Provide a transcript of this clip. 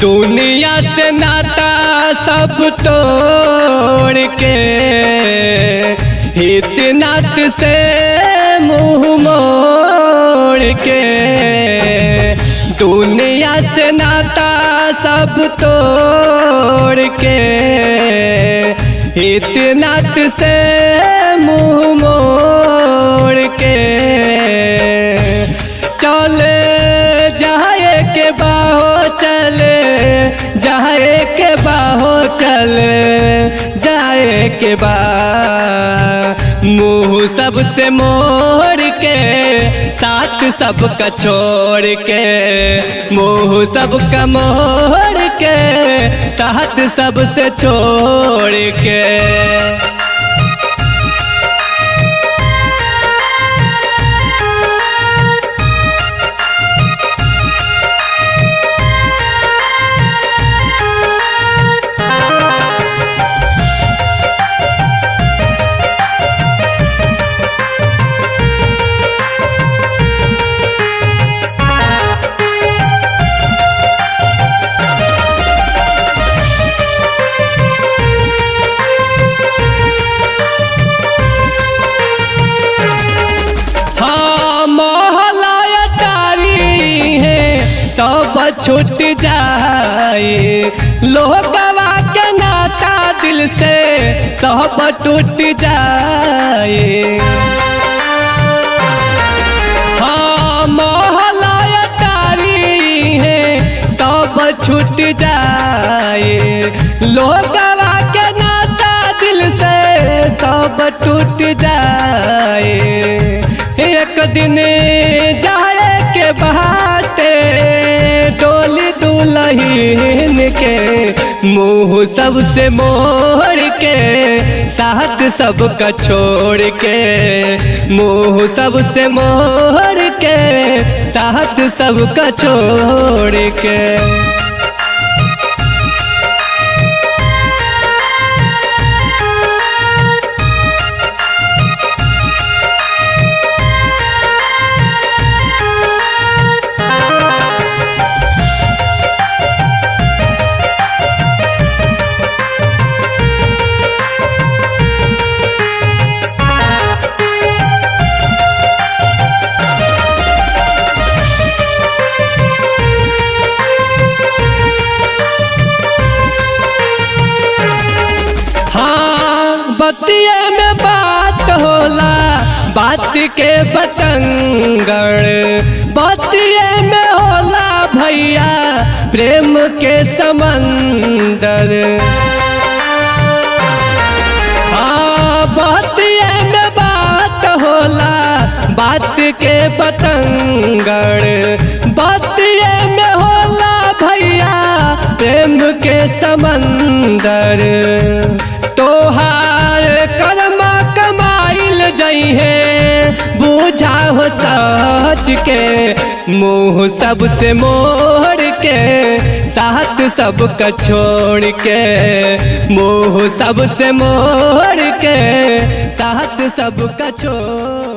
दुनिया से नाता सब तोड़ के, हित नात से मुँह मोड़ के। दुनिया से नाता सब तोड़ के, हित नात से मुँह मोड़ के। चले जाए के बाहो, चले जाए के बाहो, चले जाए के बा। मुँह सबसे मोड़ के, साथ सबका छोड़ के। मुँह सबका मोड़ के, साथ सबसे छोड़ के। सब छूट जाए लोगवा के नाता दिल से सब टूट जाए। हाँ मोहल्ला तारी है सब छूट जाए लोगवा के नाता दिल से सब टूट जाए। एक दिन जाए के बाटे डोली दुल्हन के, मुँह सबसे मोड़ के, साथ सबका छोड़ के। मुँह सबसे मोड़ के, साथ सबका छोड़ के। बतिया में बात होला बात के बतंगड़, बतिया में होला भैया प्रेम के समंदर। हाँ बतिया में बात होला बात के बतंगड़, बतिया में होला भैया प्रेम के समंदर। तोहार कर्मा कमाइल जइहे बूझा हो सच के, मुँह सबसे मोड़ के, साथ सबका छोड़ के। मुँह सबसे मोड़ के, साथ सबका छोड़।